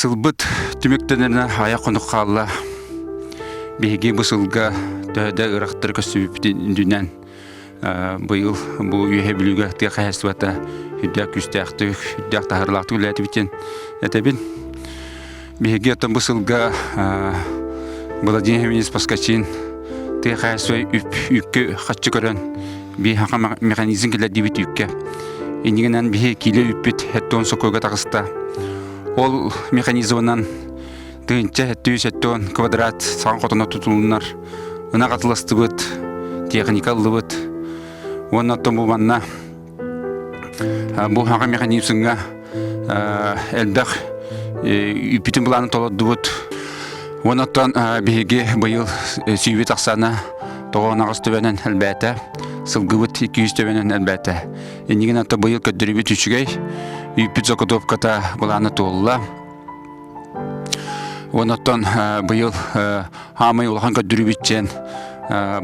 Сылбыт түмүктэнэринэн айах хонук хаалла. Биһиги бу сылга төһө да ырахтары көстүбүппүтүн үрдүнэн быйыл бу Үөһээ Бүлүүгэ тыа хаһаайыстыбата үрдээх күүстээхтик, үрдээх таһаарыылаахтык үлэлээтибит диэн этэбин. Биһиги оттон бу сылга Владимир Евгеньевич Поскачин тыа хаһаайыстыба үп үпкэ хаччы көрөн биһиэхэ механизм киллэрдибит үүккэ. Иннигинэн биһи киилэ үппүт хеттон сокуйга таҕыста. Ол механизмынан тыһыынча 770 квадрат саҥа хотоно тутулуннар, ынах атыластыбыт, техника ыллыбыт. Уонна оттон бу манна бу хаҥа механизмҥа элбэх үппүтүн былаанын толордубут. Уонна оттон биһиги быйыл сүүбүт ахсаана тоҕооноҕос төбөнөн элбээтэ, сылгыбыт 200 төбөнөн элбээтэ. Иннигин ата быйыл көрдөрүүбүт үчүгэй, үүппүт заготовката былаана туолла. Онон быйыл хаамай улахан көрдөрүүбүт диэн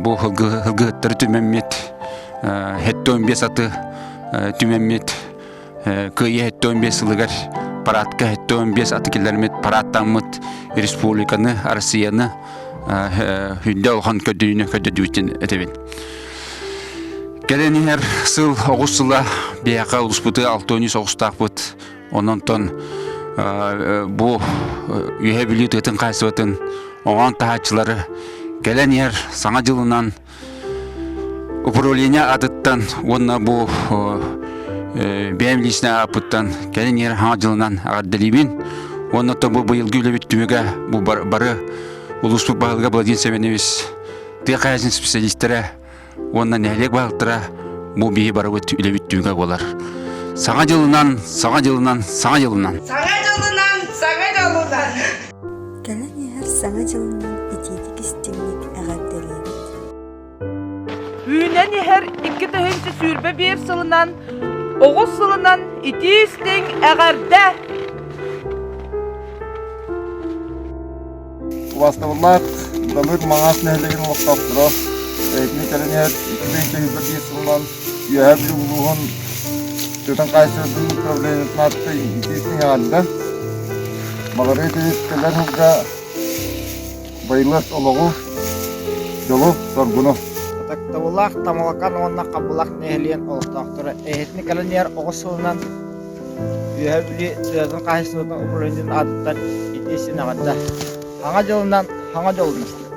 бу һылгыһыттары түмэммит, 75 аты түмэммит, Кыайыы 75 сылыгар парадка 75 аты киллэрмит парадтаммыт республиканы, Россияны хүндэ улахан көрдөрүүнү көрдөрдүбүтүн этэбин. Кэлэн иһэр сыл оҕус сыла биһиэхэ улуспуту 6 соҕустаахпыт. Онон бу Үөһээ Бүлүү тыатын хаһаайыстыбатын оҥоон таһааччылары кэлэн иһэр Саҥа дьылынан управление атыттан уонна бу бэйэм личнэй ааппыттан кэлин иһэр Саҥа дьылынан эҕэрдэлиибин уонна бу быйылгы үлэбит түмүгэ бу бары улууспут баһылыга Владимир Семенович тыа хаһаайыстыбатын специалистэрэ уонна нэһилиэк баһылыктара бу биһи барыбыт үлэбит түмүгэ буолар. Саҥа дьылынан, саҥа дьылынан, саҥа дьылынан! Саҥа дьылынан, саҥа дьолунан! Кэлэн иһэр Саҥа дьылынан итиитик истиҥник эҕэрдэлиибит! Үүнэн иһэр 2021 сылынан оҕус сылынан итии-истиҥ эҕэрдэ! Убаастабыллаах Далыр Маҥаас нэһилиэгин олохтоохторо, эһигини кэлэн иһэр 2021 сылынан Үөһээ Бүлүү улууһун тыатын хаһаайыстыбатын управлениетын ааттыы итии-истиҥ эҕэрдэ! Баҕарыы этибит кэлэр сылга байылыат олоҕу, дьолу, соргуну! Ытыктабыллаах Тамалакан уонна Хабылах нэһилиэгин олохтоохторо эһигини кэлэн иһэр оҕус сылынан Үөһээ Бүлүү тыатын хаһаайыстыбатын управлениетын аатыттан итии-истиҥ эҕэрдэ! Саҥа дьылынан, саҥа дьолунан!